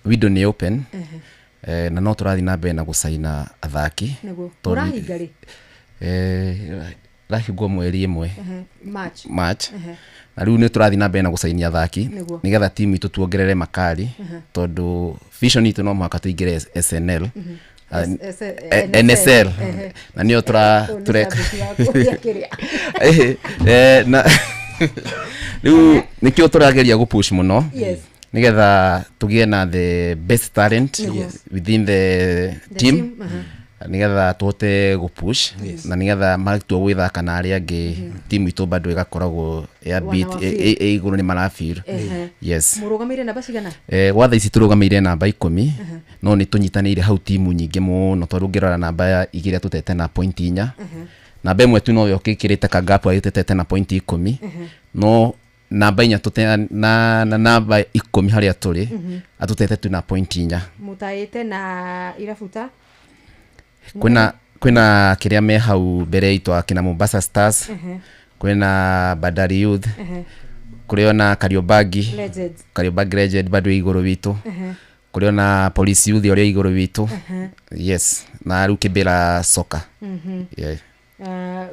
Window nĩ open, na no tũrathiĩ na mbere na gũcaina athaki. Tondũ- Ũrahinga rĩ? Rahingwo mweri 1. March. March. Na rĩu nĩ tũrathiĩ na mbere na gũcainia athaki nĩgetha timu itũ tuongerere makali, tondũ vision itũ no mũhaka tũingĩre SNL. Ah, NSL, na nĩyo tũra Ũyũ nĩ tũreka. shabiki waku ũrĩa kĩrĩa. Na rĩu nĩkĩo tũrageria gũpush mũno nĩgetha tũgĩe na the best talent within the The team, team, nĩgetha tũhote gũpush na nĩgetha matua gwĩthaka na arĩa angĩ, timu itũ bado ĩgakoragwo ya beat Wana wa feel. ĩ igũrũ, nĩ marafeel. Yes. Mũrũgamĩire namba cigana? Gwa thaa ici tũrũgamĩire namba 10, no nĩ tũnyitanĩire hau timu nyingĩ mũno, tondũ ũngĩrora namba ya 2 tũtete na point 4, namba 1 tu noyo kĩkĩrĩte kagapu agĩtũtete na point 10, no namba 4 tũte na namba 10 harĩa tũrĩ atũtete tu na point 4. Mũtaĩte na irabuta? Kwĩna kĩrĩa me hau mbere itũ, akina Mombasa Stars, kwĩna Bandari Youth, kũrĩ ona Kariobangi Legends. Kariobangi Legend bado ĩ igũrũ witũ, kũrĩ ona Police Youth ũrĩa igũrũ witũ, yes, na rĩu Kibera Soccer, yeah.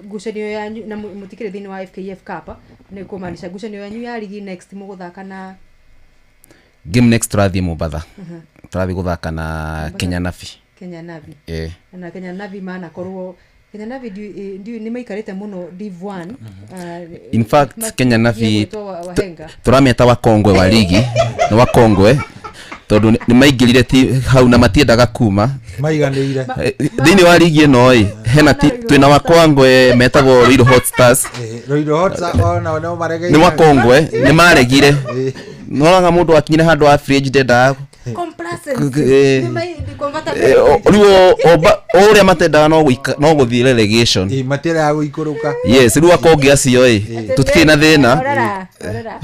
Ngucanio yanyu na mũtikĩrĩ thĩinĩ wa FKF Cup, nĩ kũmaanisha ngucanio yanyu ya ligi next mũgũthaka na? Game next tũrathiĩ Mombatha, tũrathiĩ gũthaka na Kenya Navi. Kenya Navi. Yeah. Na Kenya Navi manakorwo, Kenya Navi ndiũ nĩ maikarĩte mũno Div 1. In fact, Kenya Navi gwĩtwo wahenga. Tũrameta wakongwe wa ligi, nĩ wakongwe tondũ nĩ maingĩrire hau na matiendaga kuma. Maiganĩire. Thĩinĩ wa ligi ĩno ĩ hena twĩna wakongwe metagwo Ruiru Hot Stars. Ruiru Hot Stars onao no maregeire. Nĩ wakongwe, nĩ maregire, noraga mũndũ akinyire handũ wa fridge ndendaga Complacency. Nĩ comfortable. Rĩu o ũrĩa matendaga no no gũthiĩ relegation. Matiendaga gũikũrũka. Yes, rĩu akonge acio ĩ tũtikĩrĩ na thĩna. Rora, rora.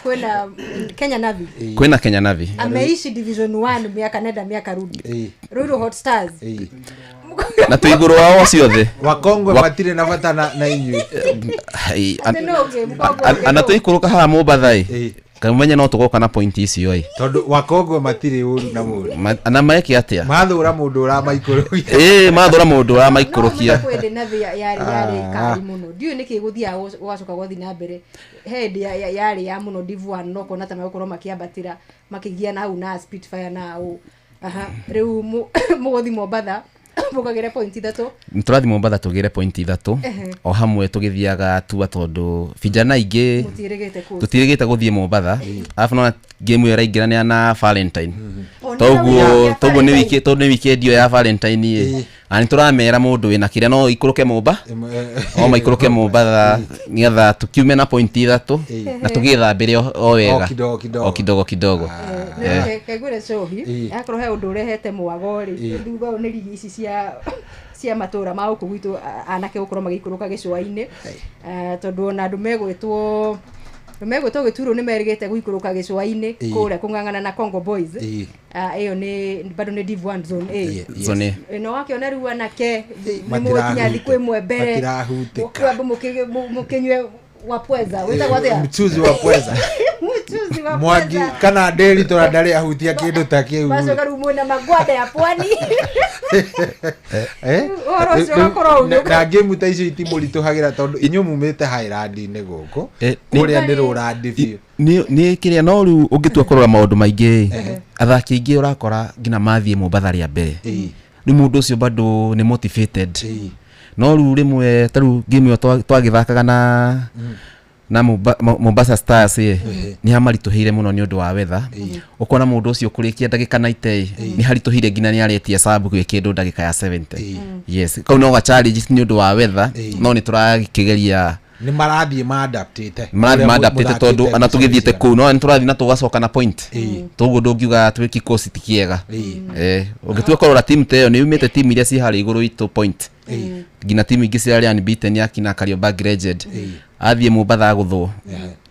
Kwĩna Kenya Navi. Kwĩna Kenya Navi. Ameishi Division 1 miaka nenda miaka rudi. Ruiru Hot Stars. Na twĩ igũrũ wao ciothe. Wakongwe matirĩ na bata na inyuĩ. Ai, Atĩ no ũngĩ, mũkongwe ũngĩ ana no. tũikũrũka haha Mombatha ĩ kamumenye no tũgoka na point icio ĩ. Tondũ wakongwe matirĩ ũru na mũndũ. Na meke atĩa? Mathũra mũndũ ũramaikũrũkia. Ĩ mathũra mũndũ ũramaikũrũkia. No kwĩ Navi yarĩ kari mũno, ndiũĩ nĩkĩ gũthiaga gũgacoka gwathiĩ na mbere. He hĩndĩ yarĩ ya mũno Div 1, no kona ta megũkorwo makĩambatĩra makĩgiana hau na Spitfire na ũ. Aha, rĩu mũgũthiĩ Mombatha mũkagĩre point 3. Tũrathiĩ Mombatha tũgĩre point 3 o hamwe tũgĩthiaga tua, tondũ vijana aingĩ Mũtiĩrĩgĩte kũ tũtirĩgĩte gũthiĩ Mombatha, arabu nona game ĩyo ĩraingĩra na Valentine. O, nĩ Toguo ya toguo nĩ Valentine. wiki, tondũ nĩ weekend ĩyo ya Valentine ĩ na nĩ tũramera mũndũ wĩna kĩrĩa no ikũrũke Momba o maikũrũke Mombatha nĩgetha tũkiume na point 3 na tũgĩthambĩre o wega. O kidogo kidogo. O kidogo kidogo. Kengwĩre cohi, akorwo he ũndũ ũrehete mwago rĩ thutha ũyũ nĩ rigi ici cia matũra ma gũkũ gwitũ, anake gũkorwo magĩikũrũka gĩcũa-inĩ. Tondũ ona andũ megwĩtwo gĩturũ nĩ merĩgĩte gũikũrũka gĩcũa-inĩ kũrĩa kũng'ang'ana na Congo Boys. Ĩyo nĩ bado nĩ Div 1 Zone A. Zone A. Ĩno wakĩona rĩu anake nĩ Matirahutĩka. mũgũkinya thikũ 1 mbere Matirahutĩka. mũkwamba mũkĩnyue wa pweza, wĩtagwo atĩa? Mchuzi wa pweza. Mchuzi wa Mwangi pweza. Kana ndĩri tũra ndarĩ ahutia kĩndũ ta kĩu. Macoka rĩu mwĩna magwanda ya pwani. Ũhoro ũcio Rĩu- ũgakorwo na ngĩmu ta icio itimũritũhagĩra tondũ inyuĩ mumĩte Highland-inĩ gũkũ kũrĩa nĩ rũrandi biũ. Nĩ kĩrĩa, no rĩu ũngĩtua kũrora maũndũ maingĩ, athaki aingĩ ũrakora nginya mathiĩ Mombatha rĩa mbere, rĩu mũndũ ũcio bado nĩ motivated. No rĩu rĩmwe ta rĩu game ĩyo twagĩthakaga na Mombasa Stars ĩ nĩ hamaritũhĩire mũno nĩ ũndũ wa weather. Ũkona mũndũ ũcio kũrĩkia ndagĩka 90 ĩ nĩ haritũhire, nginya nĩ aretia sub gwĩ kĩndũ ndagĩka ya 70. Yes, kau no ga challenge nĩ ũndũ wa weather, no nĩ tũrakĩgeria. Nĩ marathiĩ maadaptĩte. Marathiĩ maadaptĩte, tondũ ona tũgĩthiĩte kũu no nĩ tũrathiĩ na tũgacoka na point, toguo ndũngiuga twĩ kikosi ti kĩega. Ũngĩtua kũrora timu ta ĩyo nĩ yumĩte timu iria ciĩ harĩa igũrũ itũ point, nginya timu ingĩ cirarĩ unbeaten akina Kariobangi Legend athiĩ Mombatha agũthwo,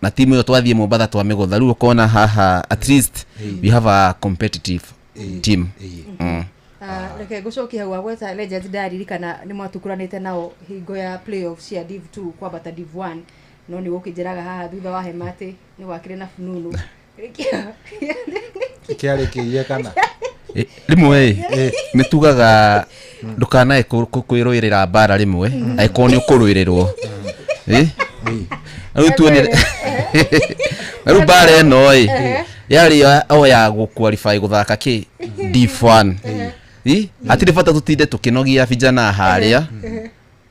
na timu ĩyo twathiĩ Mombatha twamĩgũtha. Rĩu ũkona haha at least we have a competitive team. Ah, reke ngũcokie hau wagweta Legends, ndaririkana nĩ mwatukuranĩte nao hingo ya playoff cia Div 2 kwambata Div 1, no nĩ gũkĩnjĩraga haha thutha wa hema atĩ nĩ gwakĩrĩ na fununu. Kĩarĩ kĩiye kana? Rĩmwe ĩ nĩ tugaga ndũkanae kwĩrũĩrĩra mbara rĩmwe angĩkorwo nĩ ũkũrũĩrĩrwo. Ĩ? Rĩu tuonire na rĩu mbara ĩno ĩ yarĩ o ya gũ-qualify gũthaka kĩ Div 1. Ĩ? Hatirĩ bata tũtinde tũkĩnogia vijana harĩa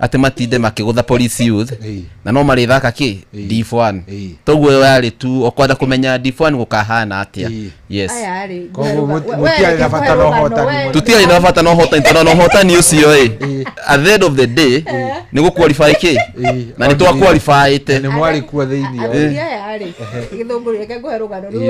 atĩ matinde makĩgũtha Police Youth na no marĩthaka kĩ Div 1. Toguo ĩyo yarĩ tu okwenda kũmenya Div 1 gũkahana atĩa. Yes. Aya rĩ. Koguo mũtiarĩ na bata na ũhotani mũnene. Tutiarĩ na bata na ũhotani, tondũ na ũhotani ũcio ĩ, at the end of the day, nĩ gũ qualify kĩ na nĩ twa qualifyĩte. Nĩ mwarĩ kuo thĩinĩ? Athuri aya rĩ, gĩthũngũri, reke ngũhe rũgano rũu.